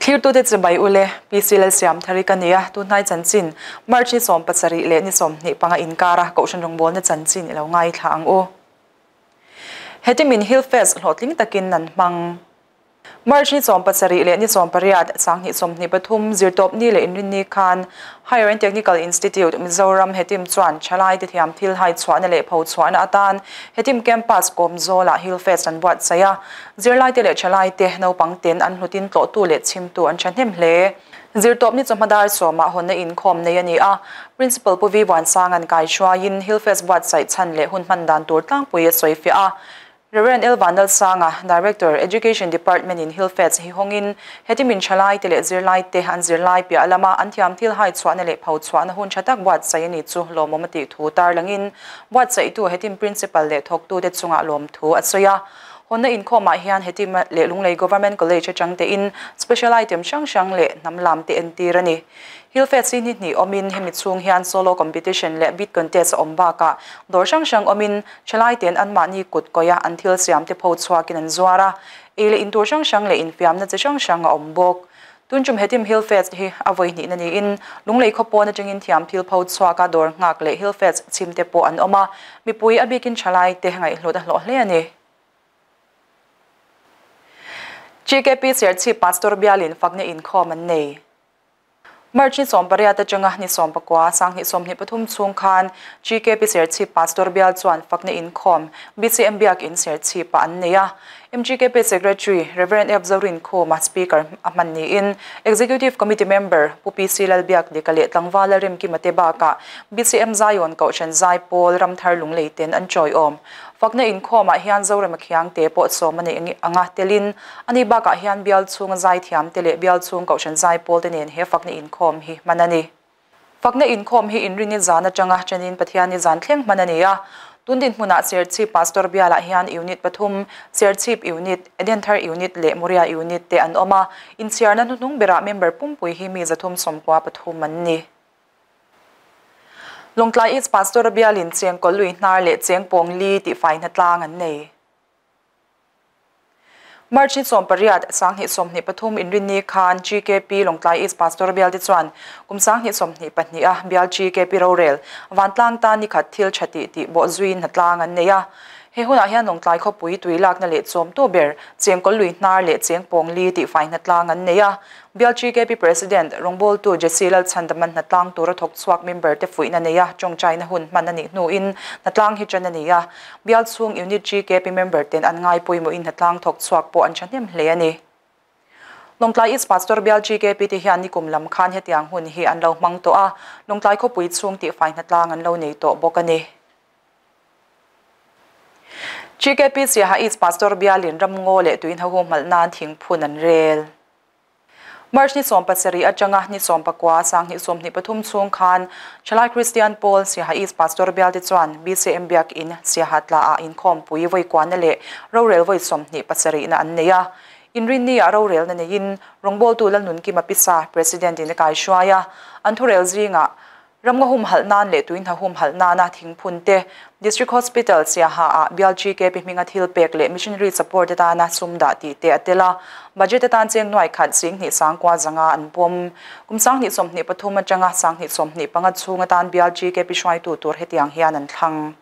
Thlirtute chibai ule, PC Lalsiamthari ka nia, tunhnai chanchin, March ni 17 leh ni 25 inkara Kohhran rawngbawlna chanchin i lo ngaithla ang u. Hetimin Hillfest hlawhtling takin an hmang. March ni 17 leh ni 18, 2023 zirtawpni leh inrinni khan Higher and Technical Institute, Mizoram Hetim chuan thalaite thiam thil hai chhuahna leh pho chhuahna atan Hetim Campus kawmzawlah Hillfest an buatsaih a. Zirlaite leh thalaite naupang ten an hlutin tlawhtu leh chhimtu an thahnem hle. Zirtawpni chawhma dar sawmah hawnna inkhawm nei a ni a, Principal Pu Vi Vuansanga'n kaihruaiin Hillfest buatsaih chhan leh hun hman dan tur tlangpui a sawifiah a. Rev. L. Vanlalsanga, Director, Education Department in Hillfest hi hawngin heti min thalaite leh zirlaite an zirlai piah lama an thiam thil hai chhuahna leh pho chhuahna hun tha tak buatsaih a ni chu lawmawm a tih thu tarlangin buatsaihtu hetim Principal leh thawktute chungah lawm thu a sawi a. Hawnna inkhawmah hian hetim leh Lunglei Government College atang tein special item hrang hrang leh hnam lam te entir a ni. Hillfest hi ni hnih awmin hemi chhung hian solo competition leh beat contest a awm bakah dawr hrang hrang awmin Thalai ten anmahni kut kawia an thil siam te pho chhuakin an zuar a, ei leh intur hrang hrang leh infiamna chi hrang hrang a awm bawk. Tuntum hetim Hill Fest hi a vawi hnihna niin Lunglei khaw pawn atangin thiam thil pho chhuaka dawr nghak leh Hill Fest chhim te pawh an awm a, mipui a bikin thalai te ngaihhlut a hlawh hle a ni. GKP Serchhip Pastor bialin fakna inkhawm an nei. March ni 18 atanga ni 19, 2023 chhung khan GKP Serchhip Pastor bial chuan fakna inkhawm BCM Biakin Serchhip-ah an nei a. MGKP Secretary Rev. F. Zorinkhawma Speaker a hman niin Executive Committee Member Pu PC Lalbiakdika leh Tlangval Lalremkima te bakah BCM Zion Kohhran Zaipawl Ramthar Lunglei ten an chawiawm. Fakna inkhawmah hian Zorema Khiangte pawh sawm a neih anga telin ani bakah hian bial chhunga zaithiam te leh bial chhung kohhran zaipawl te nen he fakna inkhawm hi hman a ni. Fakna inkhawm hi inrini zan atanga thenin Pathianni zan thleng hman a ni a. Tun dinhmunah Serchhip Pastor bialah hian Unit pathum, Serchhip Unit, Edenthar Unit leh Moria Unit te an awm a. Inchhiarna hnuhnung berah member pumpui hi mi 393 an ni. Lawngtlai East Pastor bialin chengkawl lui hnar leh chengpawng li tih faina tlang an nei. March ni 18, 2023 inrinni khan GKP Lawngtlai East Pastor bial te chuan kum 2022 a bial GKP rorel vantlang tan ni khat thil tha tih tih bawh zuiin hnatlang an nei a. He hunah hian Lawngtlai khawpui tui lakna leh chawmtu ber chengkawl lui hnar leh chengpawng li tih faina tlang an nei a. Bial GKP President, rawngbawltu Jesse Lalchhandaman hnatlang tura thawk chhuak member te fuihna nei a, tawngtaina hun hman a nih hnuin hnatlang hi ṭan a ni a. Bial chhung Unit GKP member ten an ngai pawimawhin hnatlang thawk chhuak pawh an ṭhahnem hle a ni. Lawngtlai East Pastor Bial GKP te hian nikum lam khan hetiang hun hi an lo hmang tawh a, Lawngtlai khawpui chhung tihfai hnatlang an lo nei tawh bawk a ni. GKP Siaha East Pastor Bialin ramngaw leh tuinho humhalh nan thingphun an rel. March ni 17 atanga ni 19, 2023 chhung khan Thalai Kristian Pawl Siaha East Pastor bial te chuan BCM Biakin Siaha tlaah inkhawmpui vawi kuahna leh rorel vawi 27 na an nei a. Inrinni ah rorelna neiin rawngbawltu Lalnunkima Pisa President in a kaihruai a, an thurel zingah Ramngaw humhalh nan leh tuinhna humhalh nana thingphun te, District Hospital Siaha ah bial GKP hminga thil pek leh missionary support atana sum dah tih te a tel a, budget atan cheng nuai khat 10,000 sangkua zanga an pawm. Kum 2023 atanga 2025 chhung atan bial GKP hruaitu tur hetiang hian an thlang.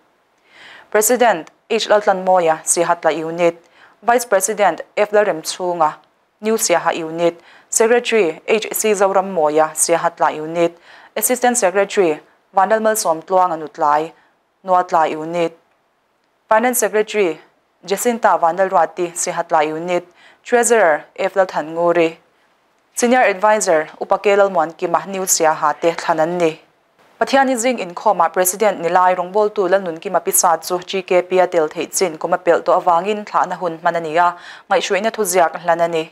President, H. Laltlanmawia, Siahatla Unit, Vice President, F. Lalremchhunga, New Siaha Unit, Secretary, HC Zorammawia, Siahatla Unit, Assistant Secretary, Vanlalmalsawm Tluanga Nutlai, Nuatla Unit, Finance Secretary, Jacinta Vanlalruati, Siahatla Unit, Treasurer, F. Lalthanguri, Senior Advisor, Upa K. Lalmuankima, New Siaha te thlan an ni. Pathiani zing inkhawmah President Nilai rawngbawltu Lalnunkima Pisa chu GKP a tel theih chin kum a pelh tawh avangin thlahna hun hman a ni a, ngaihhruihna thuziak hlan a ni.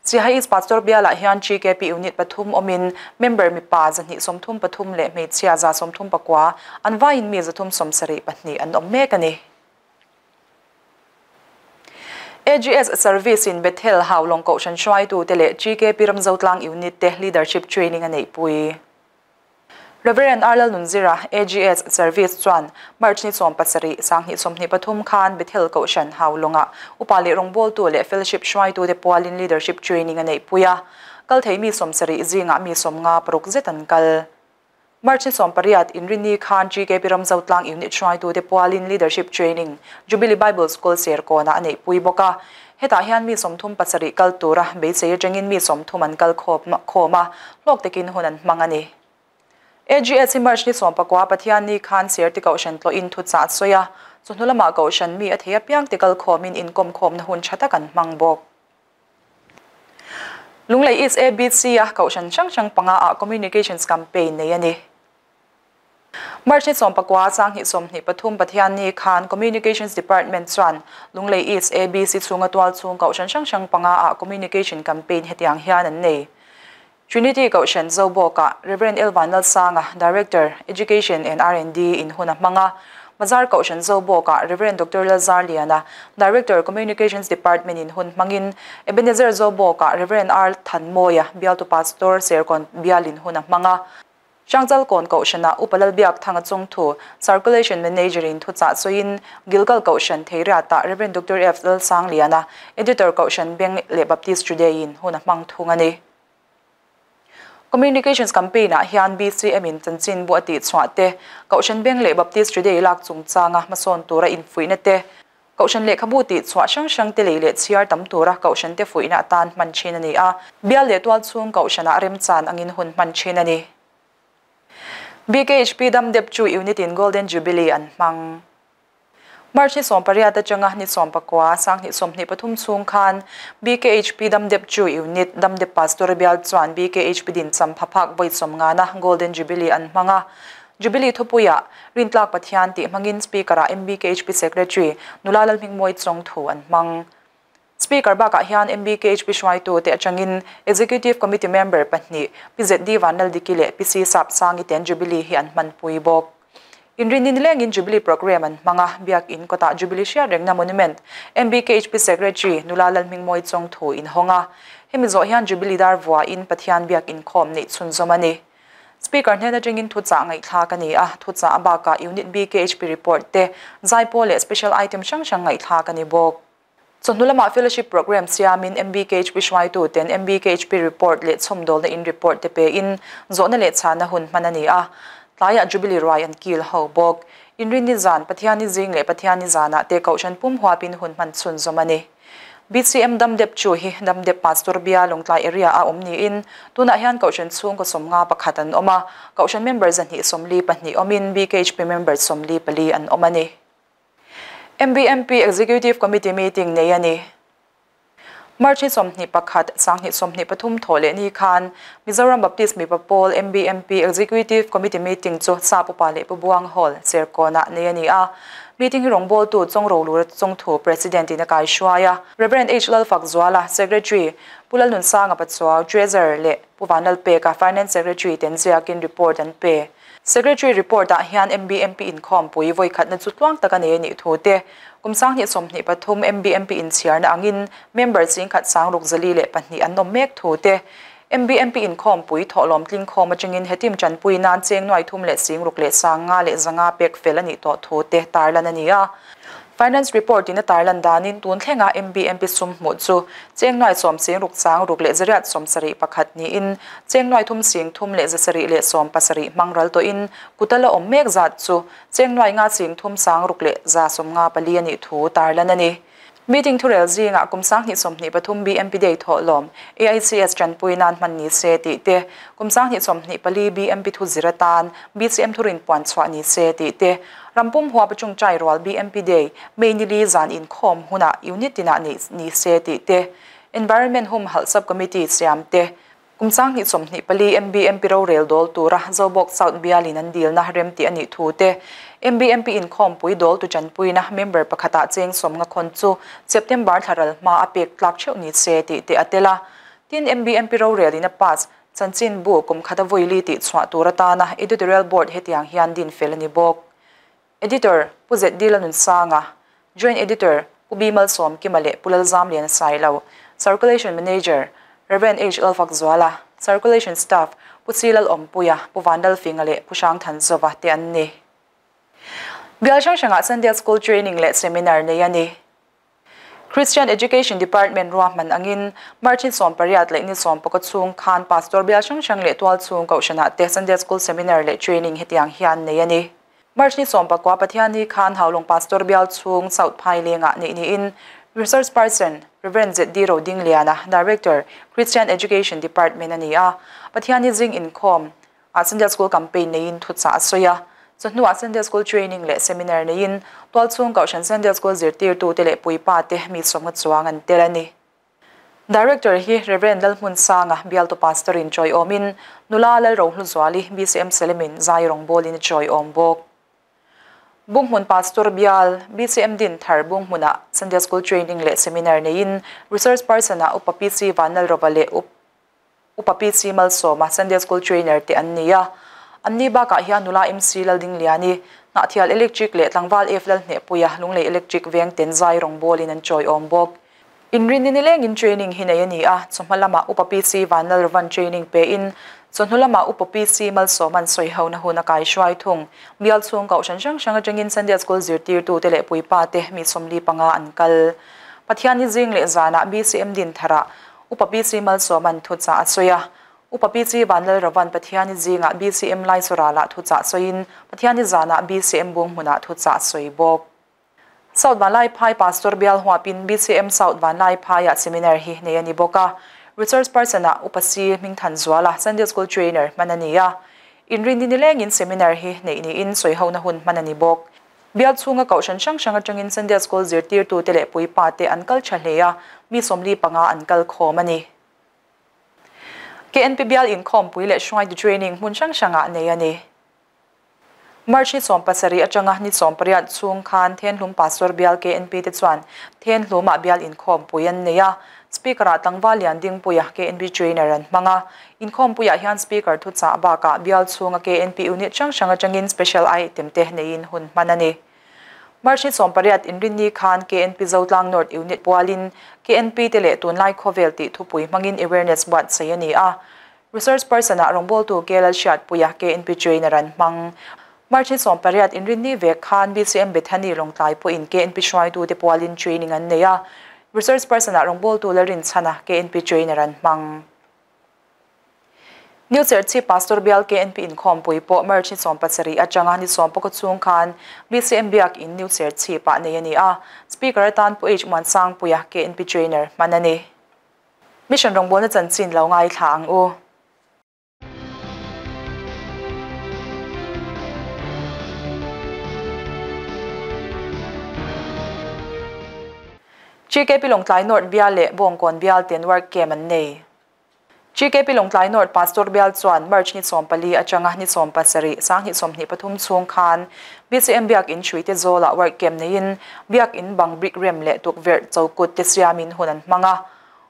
Siaha East Pastor bialah hian GKP Unit pathum awmin member mipa 233 leh hmeichhia 139, an vaiin mi 372 an awm mek a ni. AGS Service in Bethel Haulawng Kohhran hruaitute leh GKP Ramzotlang Unit te Leadership Training a neihpui. Rev. R Lalnunzira, AGS Service chuan March ni 17, 2023 khan Bethel Kohhran Haulawngah Upa leh rawngbawltu leh Fellowship hruaitute pualin Leadership Training a neihpui a, kal thei mi 70 zingah mi 56 zet an kal. March ni 18, Inrinni khan GKP Ramzotlang Unit hruaitute pualin Leadership Training Jubilee Bible School Serkawnah a neihpui bawk a, hetah hian mi 37 kal tura beisei atangin mi 30 an kal khawm a, hlawk takin hun an hmang a ni. AGS hi March ni 19 Pathianni khan Serti Kohhran tlawhin thuchah a sawi a, chawhnu lamah Kohhran mi a thei apiang te kal khawmin inkawm khawmna hun tha tak an hmang bawk. Lunglei East ABC a Kohhran hrang hrang panga ah Communications Campaign nei a ni. March ni 19 2023 Pathianni khan Communications Department chuan Lunglei East ABC chhunga tual chhung Kohhran hrang hrang panga ah Communication Campaign hetiang hian an nei. Trinity Kohhran Zobawkah Rev. L Vanlalsanga, Director, Education and R&D in hun a hmang a, Bazar Kohhran Zobawkah Rev. Doctor Lalzarliana, Director, Communications Department in hun hmangin, Ebenezer Zobawkah Rev. R Thanmawia, Bialtu Pastor, Serkawn Bialin hun a hmang a, Hrangchalkawn Kohhranah Upa Lalbiakthanga chungthu Circulation Manager in thuchah sawiin Gilgal Kohhran Theiriatah Rev. Doctor F Lalsangliana, Editor Kohhran Beng leh Baptist Today in hun a hmang thung a ni. Communications Campaign ah hian BCM in chanchin bu a tih chhuah te, Kohhran Beng leh Baptist Today lak chungchanga hmasawn tura infuihna te, Kohhran lehkhabu tih chhuah hrang hrang te lei leh chhiar tam tura Kohhran te fuihna atan hman thin a ni a, bial leh tual chhung Kohhranah remchan angin hun hman thin a ni. BKHP Damdep chu Unit in Golden Jubilee an hmang. March ni 18 atanga ni 19, 2023 chhung khan BKHP Damdep chu Unit Damdep Pastor Bial chuan BKHP dincham phaphak vawi 50na Golden Jubilee an hmang a. Jubilee thupuiah Rintlak Pathian tih hmangin Speaker-ah MBKHP Secretary Nula Lalhmingmawi Chawng thu an hmang. Speaker bakah hian MBKHP hruaitu te atangin Executive Committee member pahnih Pi ZD Vanlaldiki leh Pi C Sapsangi ten Jubilee hi an hmanpui bawk. Inrin nilengin Jubilee Programme an hmang a, Biakin kawtah Jubilee hriat rengna Monument MBKHP Secretary Nula Lalhmingmawi Chawng thu inhawng a. Hemi zawh hian Jubilee dar vuahin Pathian Biakin khawm neih chhunzawm a ni. Speaker hnen atangin thuchah ngaihthlak a ni a, thuchah a bakah Unit BKHP report te, zaipawl leh special item hrang hrang ngaihthlak a ni bawk. Chawhnu lamah Fellowship Programme siamin MBKHP hruaitu ten MBKHP report leh chhawmdawlna in report te pein zawhna leh chhana hun hman a ni a, tlaiah Jubilee ruai an kil ho bawk. Inrinni zan, Pathianni zing leh Pathianni zanah te Kohhran pum huapin hun hman chhunzawm a ni. BCM Damdep chu hi Damdep Pastor Bia Lawngtlai area a awm niin tunah hian Kohhran chhungkaw 51 an awm a, Kohhran member 242 awmin BKHP member 44 an awm a ni. MBMP Executive Committee meeting nei a ni. March ni 21, 2023 thaw leh ni khan Mizoram Baptist Mipa Pawl MBMP Executive Committee meeting chu Sap Upa leh Pu Buang Hall, Serkawnah nei a ni a. Meeting hi rawngbawltu Chawngro Lura Chawngthu President in a kai hruai a. Rev. H Lalfakzuala, Secretary, Pu Lalnunsanga Pachuau, Treasurer leh Pu Vanlalpeka, Finance Secretary ten ziakin report an pe. Secretary report ah hian MBMP inkhawmpui vawi khatna chu tluang tak a nei a nih thu te, kum 2023 MBMP inchhiarna angin member chingkhat 642 an awm mek thu te, MBMP inkhawmpui thawhlawm tling khawm atangin hetim tanpui nan cheng nuai thum leh sing ruk leh 500 leh 500 pek fel a nih tawh thu te tarlan a ni a. Finance report in a tarlan danin tun thlenga MBMP sum hmuh chu cheng nuai 10 sing ruk chang ruk leh 871 niin cheng nuai thum sing thum leh 770 hmang ral tawhin kutala awm mek zat chu cheng nuai nga sing thum sang ruk leh 154 a nih thu tarlan a ni. Meeting thurel zinga kum 2023 BMP Day thawhlawm AICS tanpui nan hman ni se tih te, kum 2024 BMP thu ziratan BCM thurin puan chhuah ni se tih te, rampum huap chung chai rual BMP Day May nili zan in khawm huna unit tina ni se tih te, Environment Hum Hal Sub Committee siam te, kum 2024 MBMP rorel dol tura Zobawk South Bialin an dilna rem ti ani thu te, MBMP in khawmpui dol tu chanpuina member pakhata cheng 50 khon chu September thlaral hma a pek tlak theuh ni se ti te atela. Tin MBMP rorel in a pass chanchin bu kum khata voili ti chhuah tura tana editorial board hetiang hian din fel ani bawk. Editor Pu ZD Lalnunsanga, Joint Editor Pu Bimal Som Kimale Pu Lalzamlian Sailo, Circulation Manager Rev. H Lalfakzuala, Circulation Staff Pu Lalawmpuia, Pu Vanlalfinga leh Pu Hrangthanzova te an ni. Bial hrang hrangah Sunday School training leh seminar nei a ni. Christian Education Department ruahman angin March ni 18 leh ni 19 chhung khan Pastor bial hrang hrang leh tual chhung kohhranah te Sunday School seminar leh training hetiang hian nei a ni. March ni 19 Pathianni khan Haulawng Pastor bial chhung South Phailengah nei niin Resource Person Reverend ZD Rodingliana, Director, Christian Education Department a ni a. Pathianni zing inkhawm a Sunday School campaign neiin thuchah a sawi a. Chawhnuah Sunday School training leh seminar neiin tual chhung kohhran Sunday School zirtirtu te leh puipa te mi sawmnga chuang an tel a ni. Director hi Reverend Lalhmun Sanga bialtu pastor in chawi awmin nula Lalrohlu Zuali BCM Selemin zai rawngbawlin a chawi awm bawk. Bunghmun Pastor bial BCM din thar Bunghmuna Sunday School training leh seminar neiin resource person a Upa PC Vanlalrova leh Upa PC Malsawma Sunday School trainer te an ni a. Anni bakah hian nula MC Laldingliani Hnahthial Electric leh Tlangval F Lalhnehpuia Lunglei Electric veng ten zai rawngbawlin an chawi awm bawk. Inrin ni lengin training hi nei a ni a. Chawhma lama Upa PC Vanlalrovan training pe in chawhnu lama Upa PC Malsawman sawi ho na hun a kai hruai thung. Bial chhung kohhran hrang hrang atangin Sunday School zirtirtu te leh puipa te mi 45 an kal. Pathianni zing leh zanah BCM din thara Upa PC Malsawman thuchah a sawi a. Upa PC Vanlalrovan Pathianni zingah BCM Laichawrala thuchah sawiin Pathianni zanah BCM Bunghmunah thuchah sawi bawk. South Vanlaiphai Pastor bial huapin BCM South Vanlaiphaiah seminar hi nei a ni bawk a. Resource person ah Upa C Hmingthanzuala Sunday School trainer hman a ni a. Inrin ni nilengin seminar hi nei niin sawi ho na hun hman a ni bawk. Bial chhunga kohhran hrang hrang atangin Sunday School zirtirtu te leh puipa te an kal tha hle a, mi 45 an kal khawm a ni. KNP bial inkhawmpui leh hruaitu training hmun hrang hrangah nei a ni. March ni 17 atanga ni 18 chhung khan Thenhlum Pastor bial KNP te chuan Thenhlumah bial inkhawmpui an nei a. Speaker ah Tlangval Lian Dingpuia KNP trainer an hmang a. Inkhawmpuiah hian speaker thuchah bakah bial chhunga KNP unit hrang hrang atangin special item te neiin hun hman a ni. March ni 18 inrinni khan KNP Zotlang North Unit pualin KNP te leh tunlai khawvel tih thupui hmangin awareness buatsaih a ni a. Resource person ah rawngbawltu KL Hriatpuia KNP trainer an hmang. March ni 18 inrinni vek khan BCM Bethany Lawngtlai pawhin KNP hruaitu te pualin training an nei a. Resource person ah rawngbawltu Lalrinchhana KNP trainer an hmang. New Serchhip Pastor bial KNP inkhawmpui pawh March ni 17 atanga ni 19 chhung khan BCM biak in New Serchhip ah nei a ni a. Speaker atan Pu H Muansangpuia KNP trainer hman a ni. Mission rawngbawlna chanchin lo ngai thla ang u. GKP Lawngtlai North bial leh Bawngkawn bial ten work camp an nei. GKP Lawngtlai North Pastor bial chuan March ni 14 atanga ni 17 2023 chhung khan BCM biak in Hruite Zawlah work camp neiin biak in bang brick rem leh tukverh chokut te siamin hun an hmang a.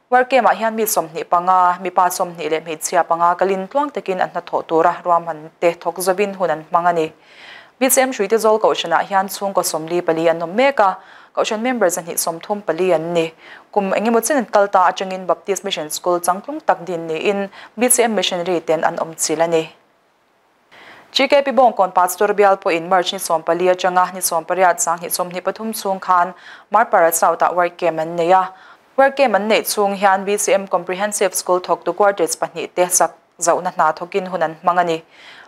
Work camp ah hian mi 25, mipa 20 leh hmeichhia 5 kalin tluang takin an hnathawh tura ruahman te thawk zawin hun an hmang a ni. BCM Hruite Zawl kohhranah hian chhungkaw 44 an awm mek a. Kohhran members an hi 34 an ni. Kum engemaw chen an kal ta atangin Baptist Mission School changtlung tak din niin BCM missionary ten an awm chil a ni. GKP Bawngkawn Pastor bial pawhin March ni 14 atanga ni 18 2023 chhung khan Marpara South ah work camp an nei a. Work camp an neih chhung hian BCM Comprehensive School thawktu quarters pahnih te sak zauhna hna thawkin hun an hmang a ni.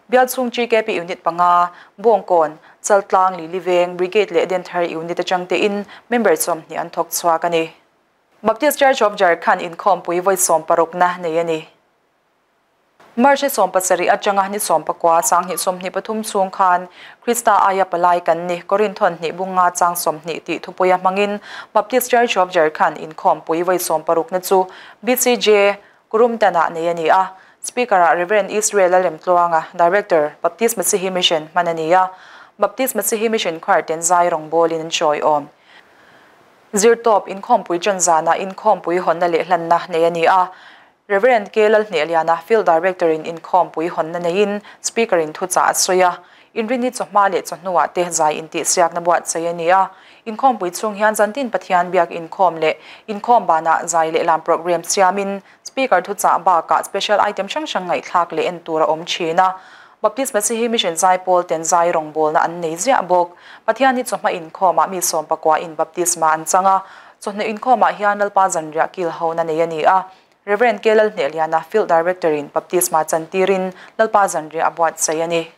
Bial chhung GKP unit 5, Bawngkawn, Chaltlang, Liliveng, Brigade leh Denthar unit atang te in member 20 an thawk chhuak a ni. Baptist Church of Jharkhand inkhawmpui vawi 16 na nei a ni. March ni 17 atanga ni 19 2023 chhung khan Krista aia palai kan ni Korinthon ni bunga chang 20 tih thupuia hmangin Baptist Church of Jharkhand inkhawmpui vawi 16 na chu BCJ Kurumtana nei a ni a. Speaker ah Reverend Israel Lalremtluanga, Director, Baptist Masihi Mission hman a ni a. Baptist Masihi Mission choir ten zai rawngbawlin an chawi awm. Zirtawp inkhawmpui chanzana inkhawmpui hawnna leh hlanna nei a ni a. Reverend K Lalhnehliana, Field Director in inkhawmpui hawnna neiin Speaker in thuchah a sawi a. Inrinni chawhma leh chawhnuah te zai intihsiakna buatsaih a ni a. Inkhawmpui chhung hian zantin Pathian biak inkhawm leh inkhawm banah zai leh lam programme siamin Speaker thuchah bakah special item hrang hrang ngaihthlak leh en tur a awm thin a. Baptist Masihi Mission Zaipawl ten zai rawngbawlna an nei ziah bawk. Pathian hi chawhma inkhawmah mi sawmpakua in baptisma an chang a. Chawhnu inkhawmah hian Lalpa zanriah kil hona nei a ni a. Rev. K. Lalhnehliana, Field Director in baptisma chantirin Lalpa zanriah a buatsaih a ni.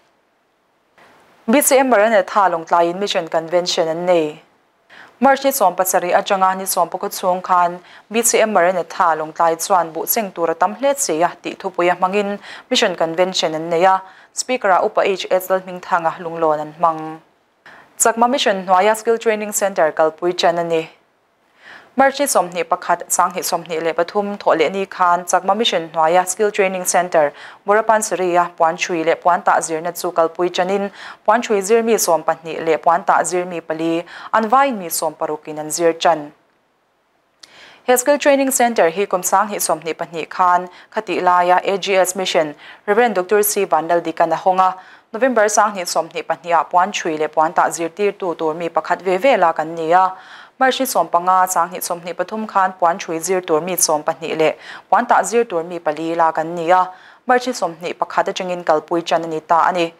BCM Maranatha Lawngtlaiin Mission Convention an nei. March ni 17 atanga ni 19 chhung khan BCM Maranatha Lawngtlai chuan buh cheng tur a tam hle che a tih thupui a hmangin Mission Convention an nei a, Speaker-ah Upa HS Lalhmingthanga lunglawn an hmang. Chakma Mission hnuaia Skill Training Centre kalpui ṭan a ni. March ni 21, 2023 thawh leh ni khan Chakma Mission hnuaia Skill Training Centre, Borapansuri-a puan ṭhui leh puan tah zirna chu kalpui ṭanin puan ṭhui zirmi 12 leh puan tah zirmi pali an vaiin mi 60 in an zir ṭan. He Skill Training Centre hi kum 2022 khan khatih laia AGS Mission Rev. Doctor C. Vanlaldikan a hawng a, November 2022 ah puan ṭhui leh puan tah zirtirtu tur mi pakhat ve ve lak an ni a. March ni 15, 2023 khan puan ṭhui zir tur mi 12 leh puan tah zir tur mi pali lak an ni a. March ni 21 atangin kalpui ṭan a ni ta a ni.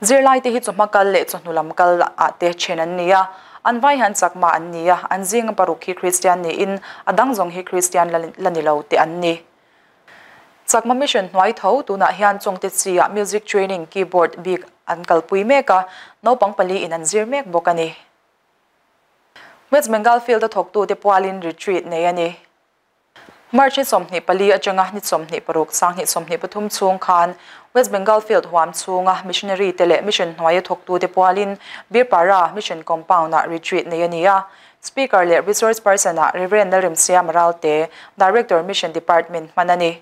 Zirlai te hi chawhma kal leh chawhnu lam kal ah te ṭhen an ni a. An vai hian chakma an ni a, an zinga paruk hi Kristian niin a dang zawng hi Kristian la ni lo te an ni. Chakma Mission hnuai tho tunah hian Chawngte chi-ah Music Training Keyboard bik an kalpui mek a, naupang pali in an zir mek bawk a ni. West Bengal Field-a thawktute pualin retreat nei a ni. March ni 24 atanga ni 26 2023 chhung khan West Bengal Field huam chhunga missionary te leh mission hnuaia thawktute pualin Birpara Mission Compound-ah retreat nei a ni a. Speaker leh resource person-ah Rev. Lalremsia Maralte, Director Mission Department hman a ni.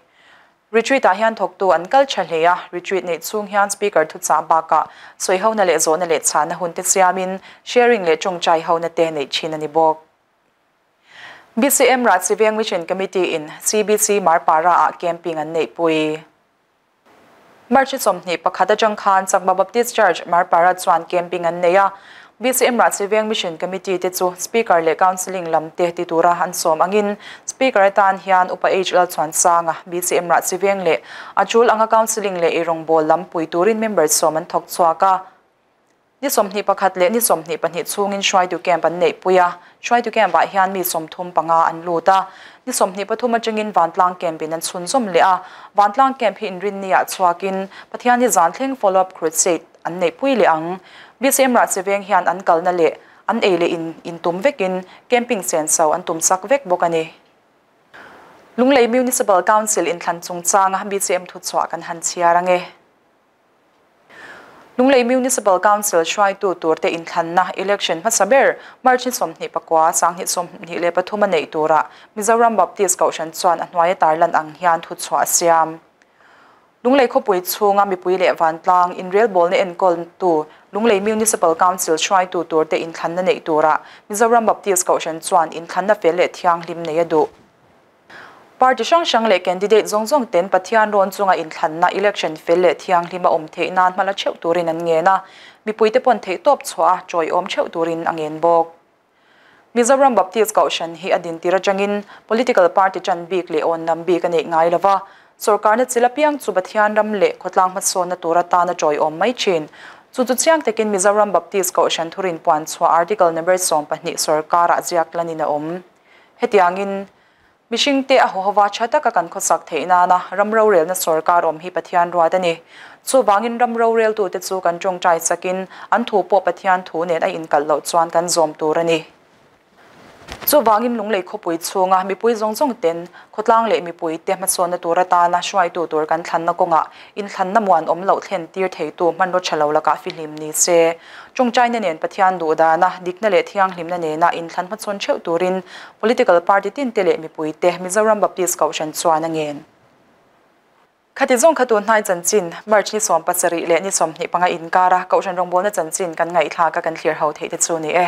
Retreat-ah hian thawktu an kal tha hle a, retreat neih chhung hian speaker thuchah bakah sawihona leh zawhna leh chhahna hun te siamin sharing leh tawngtai hona te neih thin a ni bawk. BCM Rahsiveng Mission Committee in CBC Marpara-ah camping an neihpui. March 21 atang khan Chakma Baptist Church Marpara chuan camping an nei a. BCM Rahsiveng Mission Committee te chu Speaker leh Counselling lam te ti tura an sawm angin Speaker atan hian Upa H Lalchhuansanga BCM Rahsiveng leh a tul anga Counselling leh eirawngbawl lam pui turin member sawm an thawk chhuak a. Ni 21 leh ni 22 chhungin hruaitu camp an neihpui a, hruaitu camp-ah hian mi 35 an lut a. Ni 23 atangin Vantlang camp in an chhunzawm leh a, Vantlang camp hi inrinniah chhuakin Pathian hi zan thleng follow-up crusade an neihpui leh ang. BCM Rahsiveng hian an kalna leh an ei leh in intum vekin camping senso an tumsak vek bawk a ni. Lunglei Municipal Council inthlan chungchanga BCM thuchhuah kan han chhiar ange. Lunglei Municipal Council hruaitu turte inthlanna election hmasa ber March ni 29, 2023 a neih turah Mizoram Baptist Kohhran chuan a hnuaia tarlan ang hian thuchhuah a siam. Lunglei khawpui chhunga mipui leh vantlang inrelbawlna enkawltu Lunglei Municipal Council hruaitu turte inthlanna neih turah Mizoram Baptist Kohhran chuan inthlanna fel leh thianghlim nei a duh. Party hrang hrang leh candidate zawng zawng ten Pathian rawn chunga inthlanna election fel leh thianghlim a awm theih nan hmala theuh turin an ngen a, mipuite pawn theih tawp chhuah a chawiawm theuh turin a ngen bawk. Mizoram Baptist Kohhran hi a dintir atangin political party tan bik leh awn lam bik a neih ngai lova, sorkarna chil apiang chu Pathian ram leh khawtlang hmasawnna tur atana chawiawm mai thin. Chu chu chiang takin Mizoram Baptist Kohhran thurin puan chhuah article number 12 sorkarah ziak lanin a awm. Hetiangin Mihringte a hawhawva tha taka kan khawsak theih nana ram rorelna sorkar awm hi Pathian ruat a ni. Chuvangin ram roreltute chu kan tawngtai chakin an thu pawh Pathian thu nen a inkalh loh chuan kan zawm tur a ni. Chuvangin Lunglei khawpui chhunga mipui zawng zawng ten khawtlang leh mipui te hmasawnna tur atana hruaitu tur kan thlanna kawngah inthlanna muan awm loh thlen tir theitu hmanraw tha lo lakah fihlim ni se. Tawngtaina nen Pathian duhdana dikna leh thianghlimna nena inthlan hmachawn theuh turin political party tinte leh mipuite Mizoram Baptist Kohhran chuan a ngen. Khati zawng kha tun hnai chanchin March ni 17 leh ni 25 inkara Kohhran rawngbawlna chanchin kan ngaihthlak a kan thlir ho theih te chu ni e.